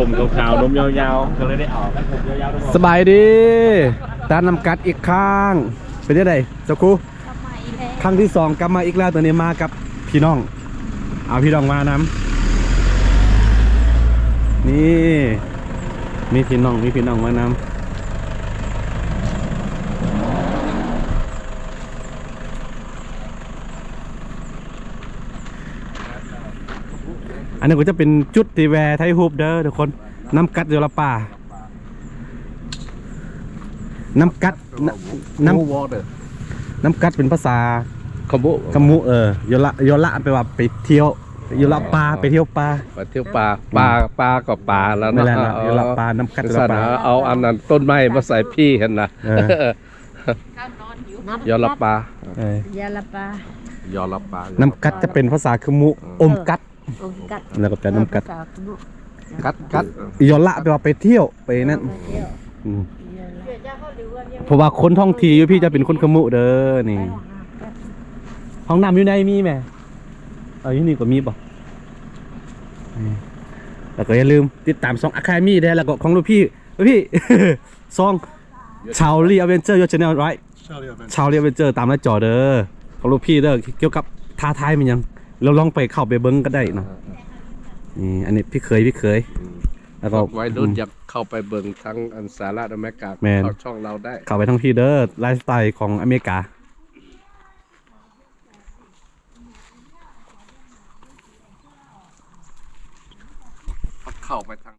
ผมขาวๆ นมยาวๆ ก็เลยได้ออก ผมยาวๆ สบายดี ตาน้ำกัดอีกครั้ง เป็นจั่งใด๋เจ้าครู กลับมาอีกแล้ว ครั้งที่สองกลับมาอีกแล้ว ตอนนี้มากับพี่น้อง เอาพี่น้องมานำ นี่ มีพี่น้อง มีพี่น้องมานำ อันนี้ก็จะเป็นจุดที่แวะถ่ายรูปเด้อทุกคน น้ำกัดยอละปา น้ำกัด น้ำ น้ำกัดเป็นภาษาขมุ ขมุ เออ ยอละ ยอละแปลว่าไปเที่ยว ยอละปา ไปเที่ยวปา ไปเที่ยวปา ปา ปาก็ปาแล้วเนาะ นั่นแหละนะ ยอละปา น้ำกัดยอละปา เอาอันนั้นต้นไม้มาใส่พี่หั่นนะ เออ ยอละปา เออ ยอละปา ยอละปา น้ำกัดจะเป็นภาษาขมุ อมกัด โอ้ กัด แล้วก็แปลน้ำกัด กัด กัด กัด ยอละแปลว่าไปเที่ยว ไปนั่น ไปเที่ยว อืม เพราะว่าคนท้องถิ่นอยู่พี่จะเป็นคนขมุเด้อ นี่ ห้องน้ำอยู่ในมีแหม เอาอยู่นี่ก็มีบ่ นี่ แล้วก็อย่าลืมติดตามช่องอะคาเดมี่แด้ แล้วก็ของลูกพี่ ลูกพี่ ช่อง Charlie Adventure Your Channel Right Charlie Adventure ตามหน้าจอเด้อ ของลูกพี่เด้อ เกี่ยวกับท้าทายมันหยัง แล้วลองไปเข้าไปเบิ่งก็ได้เนาะ เออ เออ นี่ อันนี้พี่เขย พี่เขย อืม แล้วก็ พวกวัยรุ่น อืม อยากเข้าไปเบิ่งทั้งอันสหรัฐอเมริกา แม่น เข้าช่องเราได้ เข้าไปทั้งพี่เด้อ ไลฟ์สไตล์ของอเมริกา เข้าไปทาง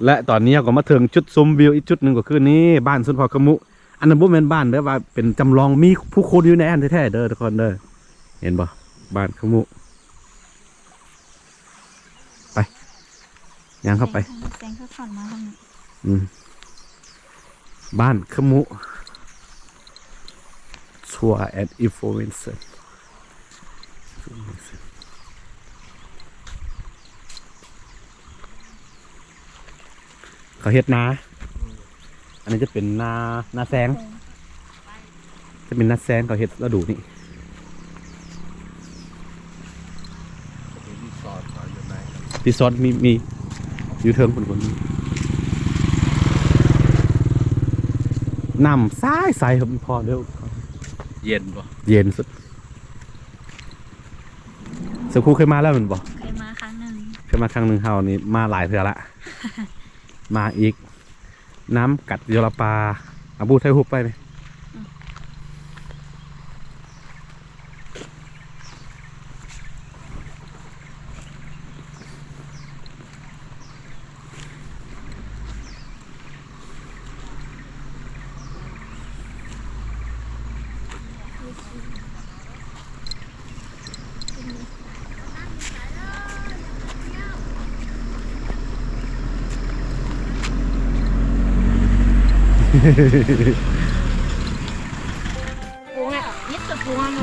และตอนนี้เราก็มาถึงจุดชมวิวอีกจุดหนึ่งก็คือนี่บ้านชนเผ่าขมุ อันนั้นบ่แม่นบ้านเด้อ ว่าเป็นจำลอง มีผู้คนอยู่ในอันแท้ๆเด้อทุกคนเด้อ เห็นบ่ บ้านขมุ ไป ย่างเข้าไป แสง แสงสะท้อนมาทางนี้ อืม บ้านขมุ Tour and Information เขาเฮ็ดนา อันนี้จะเป็นนา นาแซง จะเป็นนาแซง เขาเฮ็ดฤดูนี้ รีสอร์ทเขาอยู่ไหน รีสอร์ทมี มีอยู่เทิงพุ้น พุ้น น้ำใสๆ พอเด้อ เย็นบ่ เย็นสุด สุครูเคยมาแล้วแม่นบ่ เคยมาครั้งหนึ่ง เคยมาครั้งหนึ่ง เฮานี่มาหลายเทื่อละ มาอีก น้ำกัดยอละปา อาบูถ่ายรูปไปไหม อืม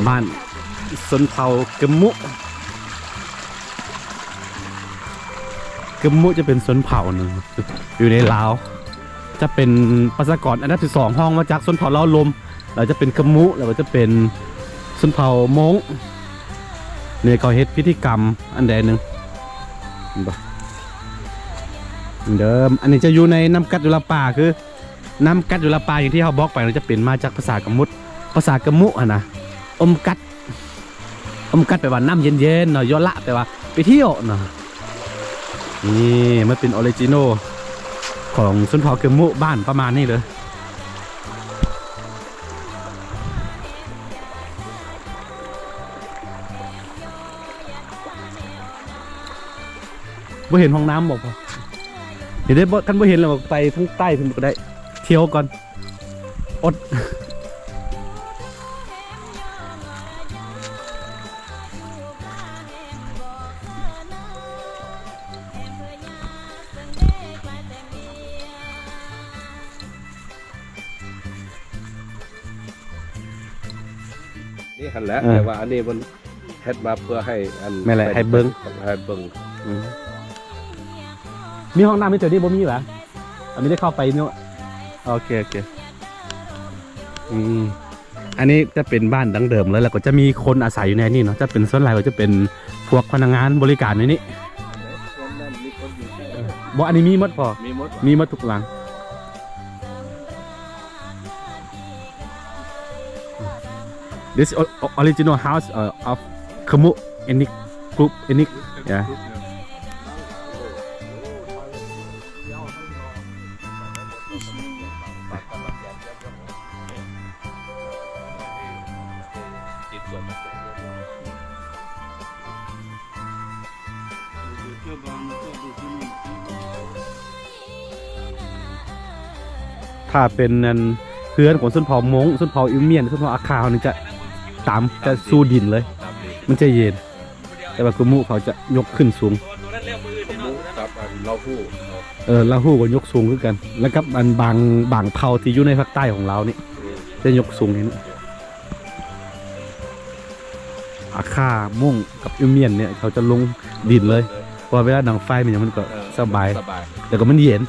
บ้านชนเผ่ากะมุ กะมุจะเป็นชนเผ่าหนึ่งอยู่ในลาว จะเป็นประชากรอันดับที่สอง รองมาจากชนเผ่าลาวลม แล้วจะเป็นกะมุ แล้วก็จะเป็นชนเผ่าม้ง นี่เขาเฮ็ดพิธีกรรมอันใดหนึ่ง เห็นบ่ เดิม อันนี้จะอยู่ในน้ำกัดยอละปา คือน้ำกัดยอละปา อย่างที่เราบอกไป มันจะเป็นมาจากภาษากะมุ ภาษากะมุหั่นนะ อมกัด อมกัดแปลว่าน้ำเย็นๆเนาะ ยอละแปลว่าไปเที่ยวเนาะ นี่มันเป็นออริจินอลของชนเผ่ากะมุ บ้านประมาณนี้เลย บ่เห็นห้องน้ำบ่ เห็นได้บ่ คันบ่เห็นแล้วไปทางใต้เพิ่นก็ได้ เที่ยวก่อน อด นี่หั่นแหละ เออ แต่ว่าอันนี้มันเฮ็ดมาเพื่อให้อัน แม่นแหละ ให้เบิ่ง ให้เบิ่ง อืม มีห้องน้ำอยู่แถวนี้บ่มีหวา อันนี้ได้เข้าไปเนาะ โอเค โอเค อืม อันนี้จะเป็นบ้านดั้งเดิมเลย แล้วก็จะมีคนอาศัยอยู่ในนี้เนาะ จะเป็นส่วนหลายก็จะเป็นพวกพนักงานบริการในนี้ ບໍ່ ອັນນີ້ມີໝົດພໍ່ ມີໝົດ ມີໝົດທຸກຫຼັງ. This o-, o-, original house, uh, of Khmu ethnic group, ethnic, yeah. ຖ້າເປັນອັນເຮືອນຂອງຊົນເຜົ່າມົ້ງ ຊົນເຜົ່າອິວມຽນ ຊົນເຜົ່າອາຄາເຮົານີ້ຈະຕາມ ຈະສູ່ດິນເລີຍ ມັນຈະເຢັນ. ແຕ່ວ່າກຸມຸເຂົາຈະຍົກຂຶ້ນສູງ ກຸມຸກັບອັນລາວຫູເນາະ ເອີ ລາວຫູກໍຍົກສູງຄືກັນ ແລ້ວກັບອັນບາງ ບາງເຜົ່າທີ່ຢູ່ໃນພາກໃຕ້ຂອງລາວນີ້ ອືມ ຈະຍົກສູງເຫັນ ອາຄາ ມົ້ງ ກັບອິວມຽນນີ້ ເຂົາຈະລົງດິນເລີຍ ເພາະວ່າເວລາດັງໄຟມັນຫຍັງມັນກໍ ເອີ ສະບາຍ ສະບາຍ ແລ້ວກໍມັນເຢັນ.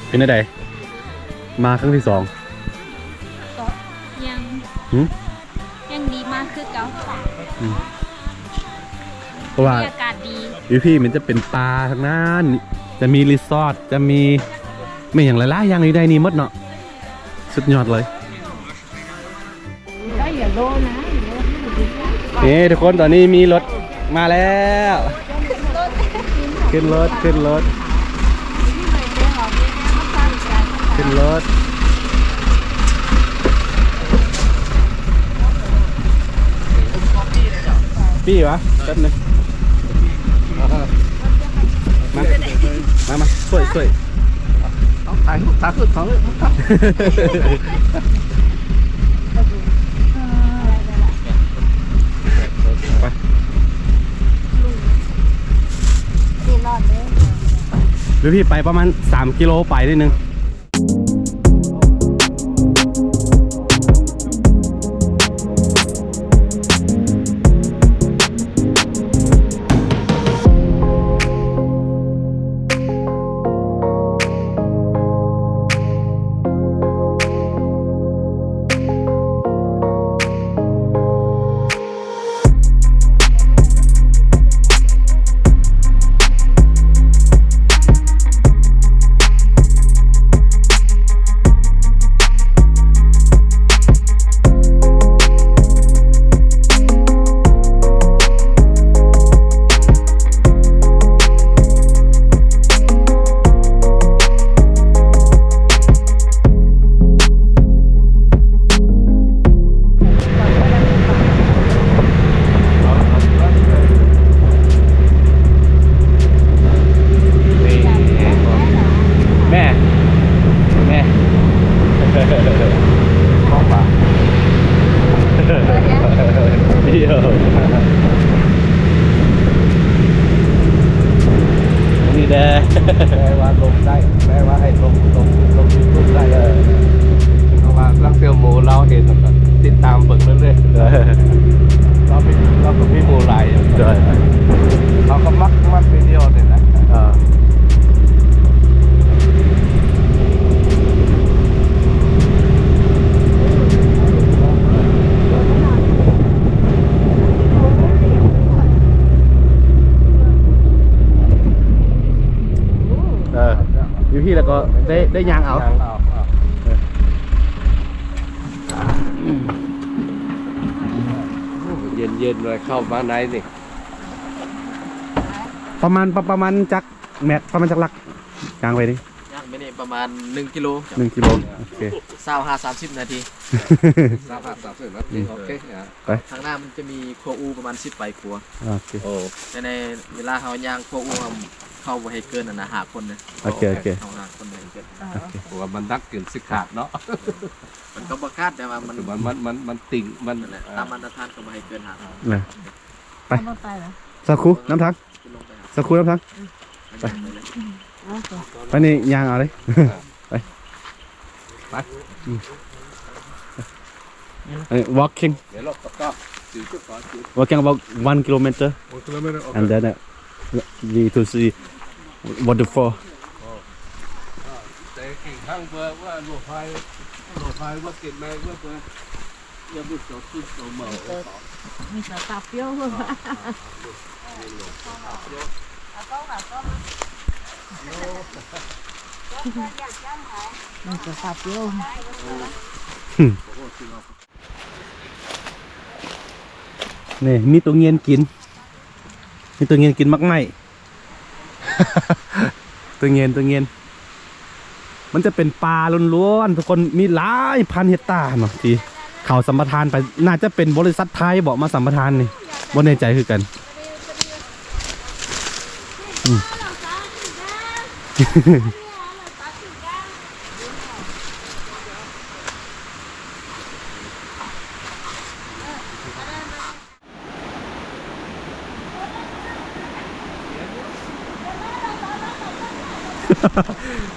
ເປັນຈັ່ງໃດ? ມາຄັ້ງທີສອງ ກໍຍັງ ຫື? ຍັງດີ ມາຄືເກົ່າ ອືມ ເພາະວ່າ ບັນຍາກາດດີ ຢູ່ພີ້ມັນຈະເປັນປ່າທັງນັ້ນ ຈະມີຣີສອດ ຈະມີແມ່ນຫຍັງຫຼາຍໆຢ່າງຢູ່ໃນນີ້ໝົດເນາະ ສຸດຍອດເລີຍ. ເອີ ທຸກຄົນ ຕອນນີ້ມີລົດມາແລ້ວ ຂຶ້ນລົດ ຂຶ້ນລົດ ຂຶ້ນລົດ ປີ້ຫວາ ແປັບໜຶ່ງ ເອີ ມາ ມາ ມາ ຊ່ວຍ ຊ່ວຍ ເອົາ ຖ່າຍຮູບ ຖ່າຍຮູບ ຖ່າຍຮູບ ໄປ ນີ້ລອດເດ້ ຫຼືພີ່ໄປປະມານສາມກິໂລໄປນິດໜຶ່ງ. ແມ່ ແມ່ ຂອງຫວານ ດຽວ ນີ້ແດ່ ແປວ່າລົງໄດ້ ແປວ່າໃຫ້ລົງ ລົງ ລົງຢູທູບໄດ້ ເອີ ເພາະວ່າລາງເທື່ອໝູ່ລາວເຫັນ ແລ້ວກໍຕິດຕາມເບິ່ງເລື້ອຍໆ ເອີ ລາວມີ ລາວກໍມີໝູ່ຫຼາຍ ໂດຍ ເຂົາກໍມັກ ມັກວິດີໂອນີ້ແຫຼະ ເອີ. ເອີ ຢູ່ພີ້ແລ້ວກໍໄດ້ ໄດ້ຍ່າງເອົາ ຍ່າງເອົາ ເອີ ເຢັນໆ ເຂົ້າມາໃນນີ້ ປະມານ ປະ ປະມານຈັກແມັດ ປະມານຈັກຫຼັກ ຍ່າງໄປນີ້ ຍ່າງໄປນີ້ ປະມານໜຶ່ງກິໂລ ໜຶ່ງກິໂລ. ໂອເຄ ຊາວຫ້າ ສາມສິບນາທີ. ຊາວຫ້າ ສາມສິບນາທີ. ໂອເຄ ໄປ. ທາງໜ້າມັນຈະມີຂົວອູປະມານສິບປາຍຂົວ. ໂອເຄ ໂອ້ ແຕ່ໃນເວລາເຮົາຍ່າງຂົວອູ ເຮົາບໍ່ໃຫ້ເກີນອັນນະ ຫ້າຄົນເດ້. ໂອເຄ ໂອເຄ ເຮົາຫ້າຄົນບໍ່ໃຫ້ເກີນ. ໂອເຄ ເພາະວ່າມັນໜັກເກີນຊິຂາດເນາະ. ມັນກໍບໍ່ຂາດ ແຕ່ວ່າມັນ ມັນ ມັນ ມັນ ມັນຕິ່ງ ມັນ ນັ້ນແຫຼະ ຕາມມາດຕະຖານກໍບໍ່ໃຫ້ເກີນຫ້າ. ໄປ ໄປລະ. ສາວຄູນຳທາງ. ສາວຄູນຳທາງ. ໄປ ໄປນີ້ຍ່າງເອົາເລີຍ. ໄປ ໄປ. ອືມ ເອີ walking walking about one kilometer. One kilometer, okay. And then, uh, we to see waterfall. ນີ້ມີຕູ້ເຢັນກິນ ມີຕູ້ເຢັນກິນໝາກໄມ້. ຕູ້ເຢັນ ຕູ້ເຢັນ ມັນຈະເປັນປ່າລ້ວນໆ ທຸກຄົນ ມີຫຼາຍພັນເຮັກຕາເນາະ ທີ່ເຂົາສຳປະທານໄປ. ໜ້າຈະເປັນບໍລິສັດໄທບໍ ມາສຳປະທານນີ້ ບໍ່ແນ່ໃຈຄືກັນ. ອືມ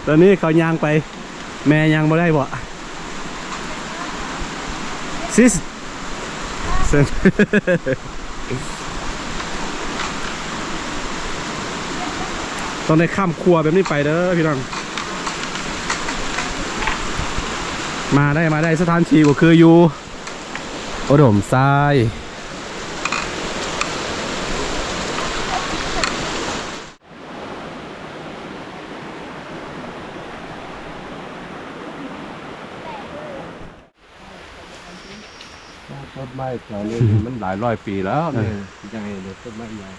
ຕອນນີ້ເຂົາຍ່າງໄປ ແມ່ຍ່າງບໍ່ໄດ້ບໍ? Sis. ຕ້ອງໄດ້ຂ້າມຂົວແບບນີ້ໄປເດີພີ່ນ້ອງ. ມາໄດ້ ມາໄດ້ ສະຖານທີ່ກໍຄືຢູ່ ອຸດົມໄຊ. ຕົ້ນໄມ້ແຖວນີ້ມັນຫຼາຍຮ້ອຍປີແລ້ວນີ້. ເອີ ຍັງເຫັນເລີຍ ຕົ້ນໄມ້ໃຫຍ່.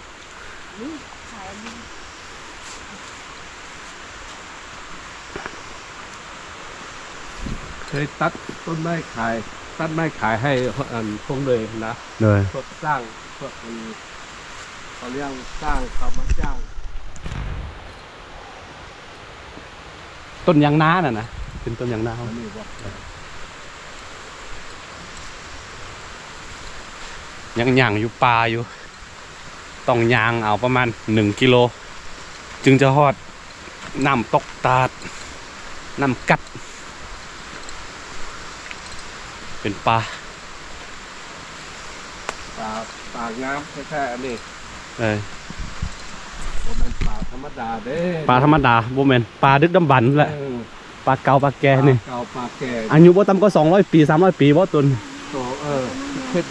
ເຄີຍຕັດຕົ້ນໄມ້ຂາຍ ຕັດໄມ້ຂາຍໃຫ້ ອັນ ພວກເລີຍນະ. ໂດຍ ພວກຊ້າງ ພວກ ອັນ ເຂົາລ້ຽງຊ້າງ ເຂົາມາຈ້າງ. ຕົ້ນຍາງນານັ້ນນະ ເປັນຕົ້ນຍາງນາ. ອັນນີ້ບໍ່ ຍັງຍ່າງຢູ່ປ່າຢູ່ ຕ້ອງຍ່າງເອົາປະມານໜຶ່ງກິໂລ ຈຶ່ງຈະຮອດນ້ຳຕົກຕາດ ນ້ຳກັດ ເປັນປ່າ ປາ ປາງາມແທ້ໆ ອັນນີ້. ເອີ ບໍ່ແມ່ນປາທຳມະດາເດ້ ປາທຳມະດາບໍ່ແມ່ນ ປາດຶກດຳບັນແຫຼະ. ເອີ ປາເກົ່າປາແກ່ນີ້ ປາເກົ່າປາແກ່ ອາຍຸບໍ່ຕ່ຳກວ່າສອງຮ້ອຍປີ ສາມຮ້ອຍປີບໍ່ຕົນ. ໂຕ ເອີ ເຮັດ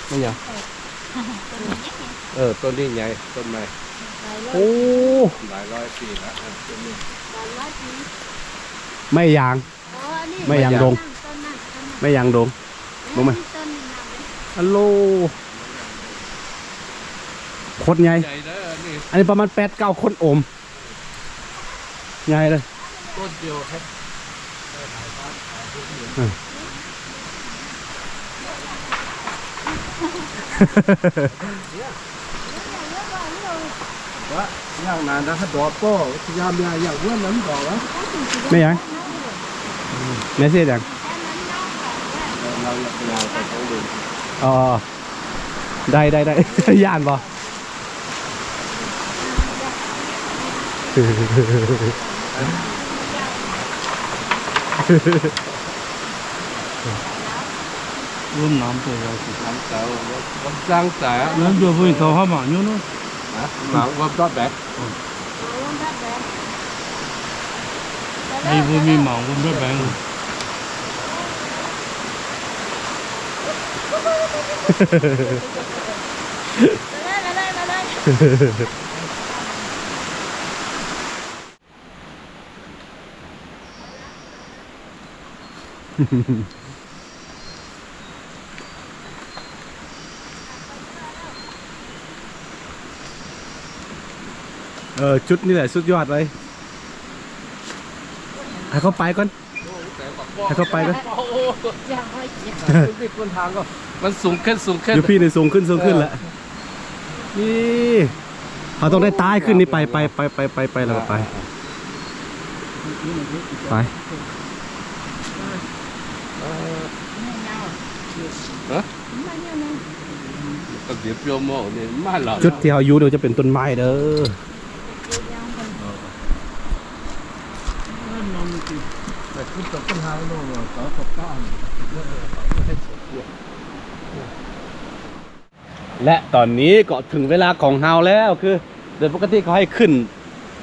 ແມ່ນຫຍັງ? ເອີ ຕົ້ນນີ້ໃຫຍ່ ຕົ້ນໄມ້. ໂອ້ ຫຼາຍຮ້ອຍປີແລ້ວ ເອີ ຕົ້ນນີ້. ໄມ້ຢາງ ໄມ້ຢາງດົງ ໄມ້ຢາງດົງ. ເບິ່ງມາ ອັນໂລ ໂຄດໃຫຍ່ ໃຫຍ່ເດີອັນນີ້. ອັນນີ້ປະມານແປດເກົ້າຄົນໂອບ ໃຫຍ່ເລີຍ ຕົ້ນດຽວຄັບ. ເອີ ວ່າຢ່າງນັ້ນນະ ດອກກໍພະຍາຍາມຢ່າງເມື່ອນັ້ນດອກ. ແມ່ນຫຍັງ? ແມ່ຊິເຮັດຫຍັງ? ເອີ ເຮົາຢາກຍ່າງໄປທາງເດີມ. ອໍ ໄດ້ ໄດ້ ໄດ້ ຢ້ານບໍ່? ເອີ ຈຸດນີ້ແຫຼະສຸດຍອດເລີຍ. ໃຫ້ເຂົາໄປກ່ອນ ໃຫ້ເຂົາໄປກ່ອນ. ມັນສູງຂຶ້ນ ສູງຂຶ້ນ ຢູ່ພີ້ນີ້ສູງຂຶ້ນ ສູງຂຶ້ນແຫຼະ. ນີ້ເຮົາຕ້ອງໄດ້ຕາຍຂຶ້ນນີ້ ໄປ ໄປ ໄປ ໄປ ໄປ ໄປ ແລ້ວກໍໄປ ໄປ. ຈຸດທີ່ເຮົາຢູ່ນີ້ຈະເປັນຕົ້ນໄມ້ເດີ. ແລະຕອນນີ້ກໍເຖິງເວລາຂອງເຮົາແລ້ວ ຄືໂດຍປົກກະຕິເຂົາໃຫ້ຂຶ້ນ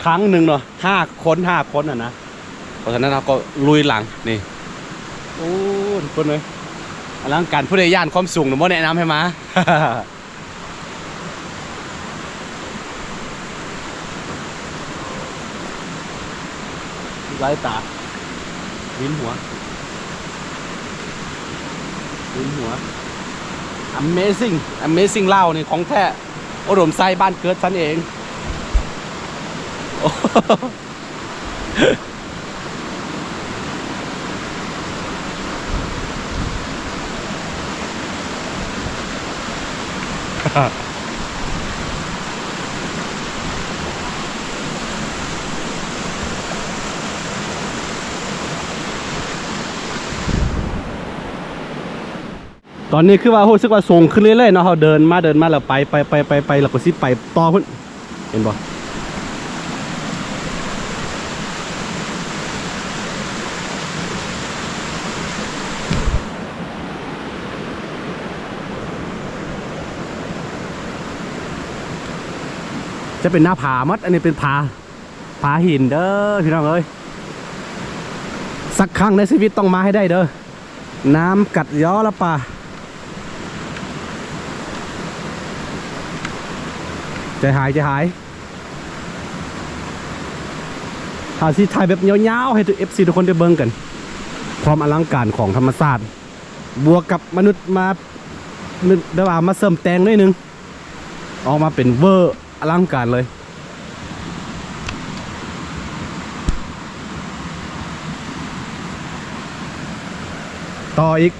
ຄັ້ງໜຶ່ງເນາະ ຫ້າຄົນ ຫ້າຄົນຫັ້ນນະ. ເພາະສະນັ້ນເຮົາກໍລຸຍຫຼັງນີ້. ໂອ້ ທຸກຄົນເອີຍ ອະລັງການ. ຜູ້ໃດຢ້ານຄວາມສູງ ບໍ່ແນະນຳໃຫ້ມາ. ຫຼາຍຕາ ວິນຫົວ ວິນຫົວ. Amazing Amazing ລາວນີ້ຂອງແທ້ ອຸດົມໄຊບ້ານເກີດສັນເອງ. ຕອນນີ້ຄືວ່າຮູ້ສຶກວ່າສູງຂຶ້ນເລື້ອຍໆເນາະ. ເຮົາເດີນມາ ເດີນມາແລ້ວໄປ ໄປ ໄປ ໄປ ໄປ ແລ້ວກໍຊິໄປຕໍ່ພຸ້ນ. ເຫັນບໍ່? ຈະເປັນໜ້າຜາໝົດ. ອັນນີ້ເປັນຜາ ຜາຫີນເດີພີ່ນ້ອງເອີຍ. ສັກຄັ້ງໃນຊີວິດຕ້ອງມາໃຫ້ໄດ້ເດີ. ນ້ຳກັດຍໍລະປາ ໃຈຫາຍ ໃຈຫາຍ. ເຮົາຊິຖ່າຍແບບຍາວໆ ໃຫ້ເອັຟຊີທຸກຄົນໄດ້ເບິ່ງກັນ ຄວາມອະລັງການຂອງທຳມະຊາດ ບວກກັບມະນຸດມາ ແບບວ່າມາເສີມແຕ່ງໜ້ອຍໜຶ່ງ ອອກມາເປັນເວີ ອະລັງການເລີຍ. ຕໍ່ອີກ.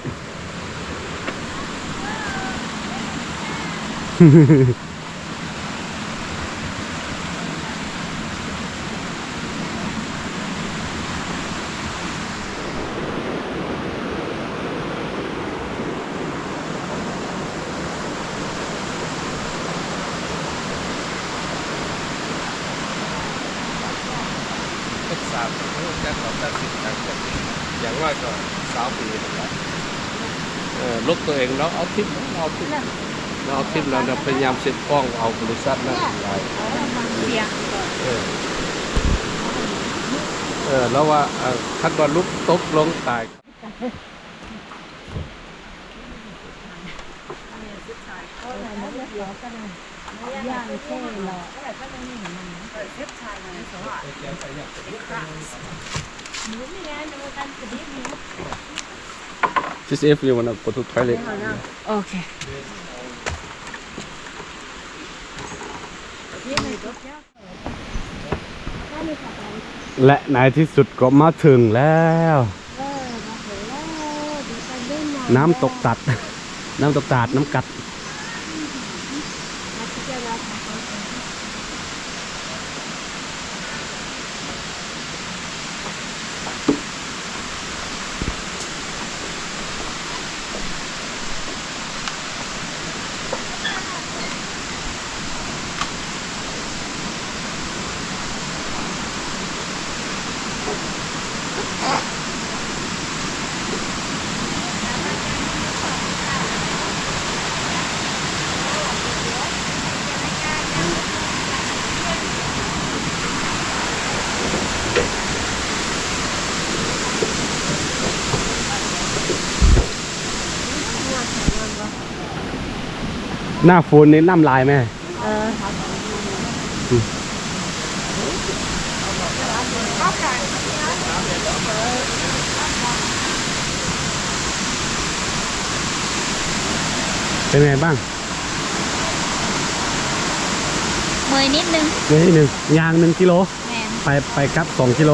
ເຈັດສາມ ໂອ້ ຈັກເອົາຕັດສິນໃຈ ຈັກສິນ ຢ່າງໜ້ອຍກໍຊາວປີພຸ້ນລະ. ເອີ ລົບຕົວເອງເນາະ ເອົາຖິ້ມ ເອົາຖິ້ມ ເອົາຖິ້ມແລ້ວ ພະຍາຍາມເຊັກຟ້ອງເອົາບໍລິສັດນັ້ນຫຼາຍ. ເອີ ເອີ ລາວວ່າ ເອີ ຄັນວ່າຫຼຸດຕົກລົງຕາຍ Just if you wanna go to toilet. ໂອເຄ. ແລະ ໃນທີ່ສຸດກໍມາເຖິງແລ້ວ ນ້ຳຕົກຕັດ ນ້ຳຕົກຕາດ ນ້ຳກັດ. ໜ້າຝົນນີ້ນ້ຳຫຼາຍແມ? ເອີ ເປັນໄງບ້າງ? ເມື່ອຍນິດໜຶ່ງ ເມື່ອຍນິດໜຶ່ງ. ຍ່າງໜຶ່ງກິໂລ? ແມ່ນ. ໄປ ໄປກັບສອງກິໂລ.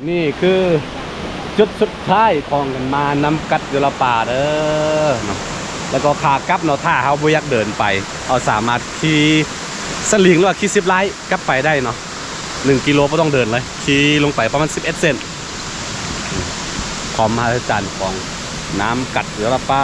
ນີ້ຄືຈຸດສຸດທ້າຍຂອງການມານ້ຳກັດຢໍລະປາເດີເນາະ. ແລ້ວກໍຂາກັບເນາະ ຖ້າເຮົາບໍ່ຢາກເດີນໄປ ເຮົາສາມາດຂີ່ສະລິງ ຫຼືວ່າຂີ່ຊິບລາຍກັບໄປໄດ້ເນາະ. ໜຶ່ງກິໂລບໍ່ຕ້ອງເດີນເລີຍ ຂີ່ລົງໄປປະມານສິບເອັດເຊັນ. ຄວາມມະຫັດສະຈັນຂອງນ້ຳກັດຢໍລະປາ.